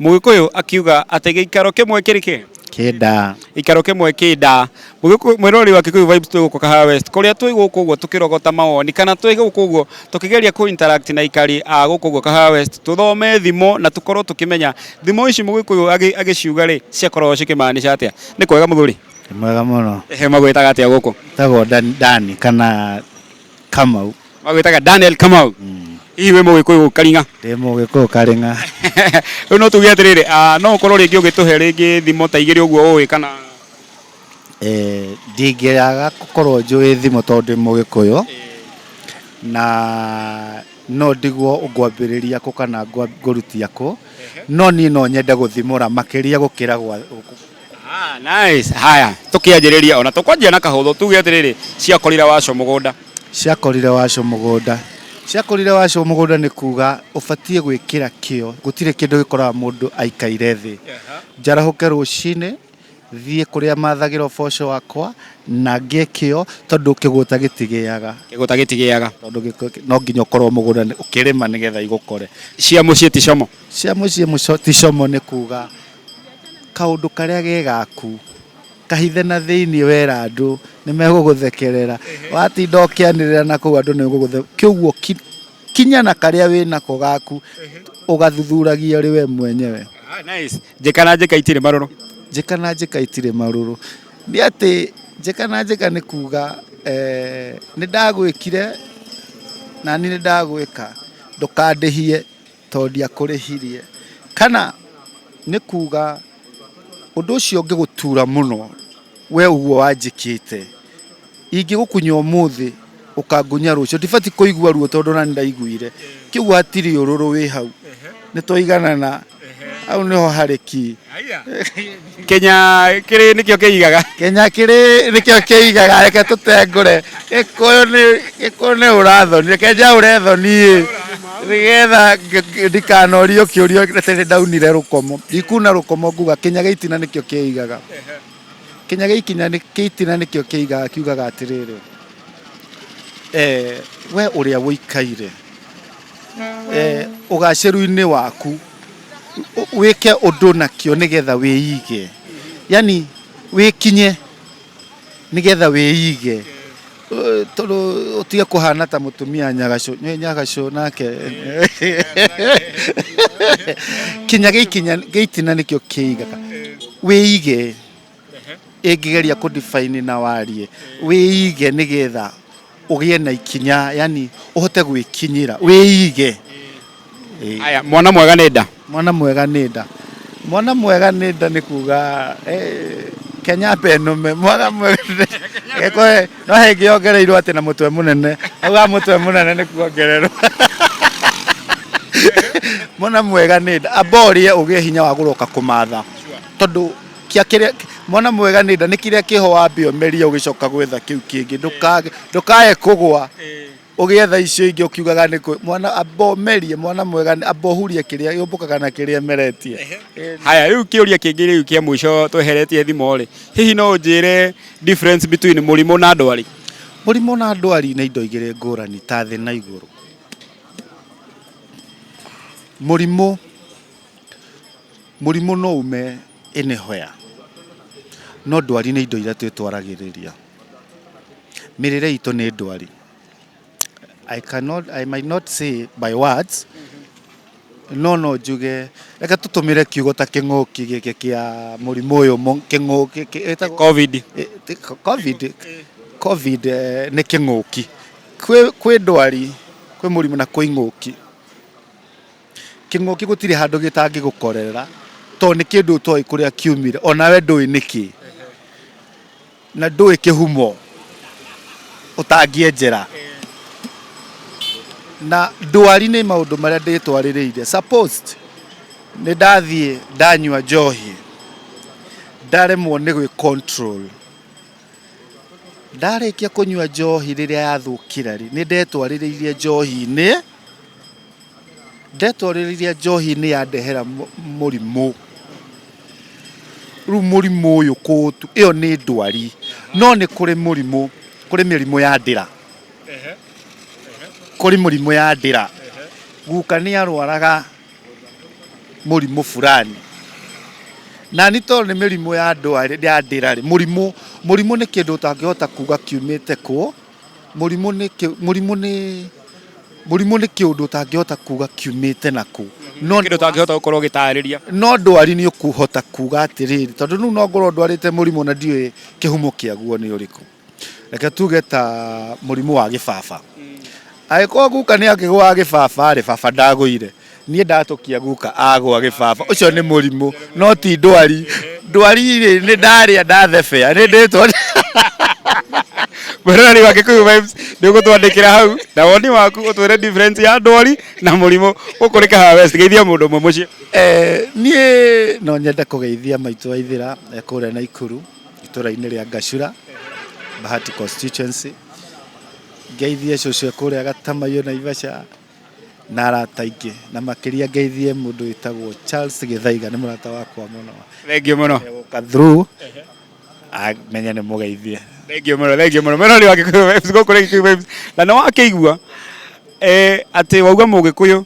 Mũgĩkũyũ akiuga atĩ gĩikaro kĩmwe kĩrĩ kĩ? Kĩnda. Gĩikaro kĩmwe kĩnda. Mũgĩkũyũ mwĩroreri wa Kikuyu Vibes twĩ gũkũ Kahawa West kũrĩa twĩ gũkũ ũguo tũkĩrogota mawoni kana twĩ gũkũ ũguo tũkĩgeria kũ interact na aikari a gũkũ ũguo Kahawa West tũthome thimo na tũkorwo tũkĩmenya thimo ici mũgĩkũyũ agĩciuga rĩ ciakoragwo cikĩmaanisha atĩa. Nĩ kwega mũthuri? Nĩ mwega mũno. Ehe, magwĩtaga atĩa gũkũ? Njĩtagwo Dani kana Kamau. Magwĩtaga Daniel Kamau. Hihi wĩ mũgĩkũyũ karing'a? Ndĩ mũgĩkũyũ karing'a. Rĩu no tuge atĩrĩrĩ, ah, no ũkorwo rĩngĩ ũgĩtũhe rĩngĩ thimo ta igĩrĩ ũguo ũĩ kana Eh, ndingĩaga gũkorwo njũĩ thimo tondũ ndĩ mũgĩkũyũ na no ndigwo ngwambĩrĩria kũ kana ngũrutia kũ no niĩ no nyende gũthimũra makĩria gũkĩra gwa Ah, nice. Haya, tũkĩanjĩrĩria ona tũkwanjia na kahũthũ tuge atĩrĩrĩ, ciakorire waco mũgũnda. Ciakorire waco mũgũnda. Ciakorire waco mũgũnda nĩ kuga ũbatiĩ gwĩkĩra kĩo, gũtirĩ kĩndũ gĩkoraga mũndũ aikaire thĩ. Njarahũke rũcinĩ, thiĩ kũrĩa mathagĩra ũboco wakwa na ngĩe kĩo tondũ kĩgũta gĩtigĩaga. Kĩgũta gĩtigĩaga. Tondũ no nginya ũkorwo mũgũnda ũkĩrĩma nĩgetha igũkore. Cia mũciĩ ti como. Cia mũciĩ ti como nĩ kuga kaũndũ karĩa ge gaku kahithe na thĩinĩ wera andũ nĩ megũgũthekerera watinda ũkĩanĩrĩra na kũu andũ nĩ gũgũthe kĩoguo kinya na karĩa wĩ nako gaku ũgathuthuragia ũrĩ we mwenyewe. Ah, nice. Njĩka na njĩka itirĩ marũrũ. Njĩka na njĩka itirĩ marũrũ nĩ atĩ njĩka na njĩka nĩ kuga eh, nĩ ndagwĩkire na niĩ nĩ ndagwĩka ndũkandĩhie tondũ ndiakũrĩhirie. Kana nĩ kuga ũndũ ũcio ũngĩgũtura mũno we ũguo wanjĩkĩte, ingĩgũkunya ũmũthĩ ũkangunya rũciũ, ndibatiĩ kũigua ruo tondũ ona nĩ ndaiguire. Kĩu hatirĩ ũrũrũ wĩ hau, nĩ twaiganana, hau nĩho harĩ key. Kenya kĩrĩ nĩkĩo kĩigaga. Kenya kĩrĩ nĩkĩo kĩigaga, reke tũtengũre. Gĩkũyũ nĩ Gĩkũyũ nĩ ũrathoni, reke njaũre thoni ĩ, nĩgetha ndikanorio kĩũria atĩ nĩ ndaunire rũkomo. Ndikuna rũkomo nguga kĩnya gĩa itina nĩkĩo kĩigaga. Kĩnya gĩa ikinya kĩa itina nĩkĩo kĩigaga kiugaga atĩrĩrĩ, we ũrĩa ũikaire ũgacĩru-inĩ waku, wĩke ũndũ nakĩo nĩgetha wĩige, yaani wĩkinye nĩgetha wĩige tondũ ũtige kũhana ta mũtumia nyagacũ, nĩũĩ nyagacũ nake kinya gĩa itina nĩkĩo kĩigaga, wĩige ĩngĩgeria kũ define na warie, wĩige nĩgetha ũgĩe na ikinya, yaani ũhote gwĩkinyĩra, wĩige. Aya, mwana mwega nĩ nda. Mwana mwega nĩ nda. Mwana mwega nĩ nda nĩ kuga eh, Kenya nũme. Mwana mwega nĩ no hĩngĩ yongereirwo atĩ na mũtwe mũnene. Hau ha mũtwe mũnene nĩ kuongererwo. Mwana mwega nĩ nda. Amba ũrĩe ũgĩe hinya wa gũroka kũmatha. Tondũ kĩa kĩrĩa mwana mwega nĩ nda nĩ kĩrĩa kĩho wambe ũmerie ũgĩcoka gwetha kĩu kĩngĩ. Ndũkae kũgwa. Ũgĩetha icio ingĩ ũkiugaga nĩ kũ mwana amba ũmerie mwana mwega amba ũhurie kĩrĩa yũmbũkaga na kĩrĩa ĩmeretie. Haya, rĩu kĩũria kĩngĩ rĩu kĩa mũico tweheretie thimo rĩ, hihi no ũnjĩre difference between mũrimũ na ndwari? Mũrimũ na ndwari nĩ indo igĩrĩ ngũrani ta thĩ na igũrũ. Mũrimũ mũrimũ no ume anywhere no ndwari nĩ indo iria twĩtwaragĩrĩria. Mĩrĩre itũ nĩ ndwari. I cannot, I might not say by words, no no njuge reke tũtũmĩre kiugo ta kĩng'ũki gĩkĩ kĩa mũrimũ ũyũ kĩng'ũki Covid. Covid, Covid nĩ kĩng'ũki. Kwĩ kwĩ ndwari, kwĩ mũrimũ na kwĩ ing'ũki. Kĩng'ũki gũtirĩ handũ gĩtangĩgũkorerera tondũ nĩ kĩndũ ũtoĩ kũrĩa kiumire onawe ndũĩ nĩkĩ. Na ndũĩ kĩhumo ũtangĩenjera. Na ndwari nĩ maũndũ marĩa ndĩtwarĩrĩire. Suppose nĩ ndathiĩ ndanyua njohi ndaremwo nĩ gwĩ control. Ndarĩkia kũnyua njohi rĩrĩa yathũkĩra rĩ, nĩ ndetwarĩrĩirie njohi-inĩ. Ndetwarĩrĩria njohi-inĩ yandehera mũrimũ, rĩu mũrimũ ũyũ kũũtu, ĩyo nĩ ndwari, no nĩ kũrĩ mũrimũ, kũrĩ mĩrimũ ya ndĩra, kũrĩ mĩrimũ ya ndĩra. Guka nĩ arwaraga Mũrimũ fulani na nĩ tondũ nĩ mĩrimũ ya ndwari ya ndĩra rĩ, mũrimũ mũrimũ nĩ kĩndũ ũtangĩhota kuga kiumĩte kũ. Mũrimũ nĩ mũrimũ nĩ mũrimũ nĩ kĩũndũ ũtangĩhota kuga kiumĩte nakũ. No kĩndũ ũtangĩhota gũkorwo ũgĩtarĩria. No ndwari nĩ ũkũhota kuga atĩrĩrĩ, tondũ rĩu no ngorwo ndwarĩte mũrimũ na ndiũĩ kĩhumo kĩaguo nĩ ũrĩkũ. Reke tuge ta mũrimũ wa gĩbaba. Angĩkorwo guka nĩ akĩgũaga gĩbaba rĩ, baba ndagũire. Niĩ ndatũkia guka agũa gĩbaba, ũcio nĩ mũrimũ no ti ndwari. Ndwari rĩ, nĩ ndarĩa ndathebea, nĩ ndĩtwo. Mwĩroreri wa Kikuyu Vibes nĩ ũgũtwandĩkĩra hau na woni waku ũtwĩre difference ya ndwari na mũrimũ. Gũkũ nĩ Kahawa West, geithia mũndũ ũmwe mũciĩ. Niĩ no nyende kũgeithia maitũ wa Ithĩra e kũrĩa Naikuru itũra-inĩ rĩa Ngacura, Bahati constituency. Ngeithie cũcũ e kũrĩa Gatamaiyũ Naivasha na arata aingĩ, na makĩria ngeithie mũndũ wĩtagwo Charles Gĩthaiga, nĩ mũrata wakwa mũno. Thengiũ mũno. Egũka through amenye nĩ mũgeithie. Thengiũ mũno, thengiũ mũno. Mwĩroreri wa Kikuyu Vibes, gũkũ nĩ Kikuyu Vibes. Na nĩ wakĩigua atĩ wauga Mũgĩkũyũ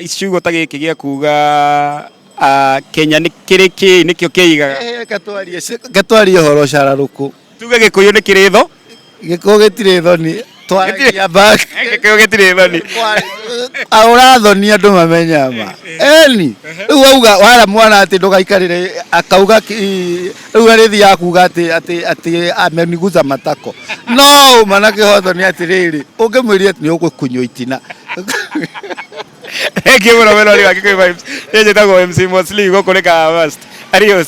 ciugo ta gĩkĩ gĩa kuga Kenya nĩ kĩrĩ kĩ nĩkĩo kĩigaga. Reke twarie ũhoro cararũkũ. Tuge Gĩkũyũ nĩ kĩrĩ tho. Gĩkũyũ gĩtirĩ thoni. Twaragia back. Gĩkũyũ gĩtirĩ thoni. Ũrathoni andũ mamenya ma. Eni. Rĩu wauga wara mwana atĩ ndũgaikarĩre akauga rĩu arĩthiaga kuga atĩ atĩ atĩ ameniguza matako. No ũma na kĩhoto nĩ atĩrĩrĩ, ũngĩmwĩria nĩ ũgũkunywo itina. Thengiũ mũno mwĩroreri wa Kikuyu Vibes. Niĩ njĩtagwo MC Mosli gũkũ nĩ Kahawa West. Adios.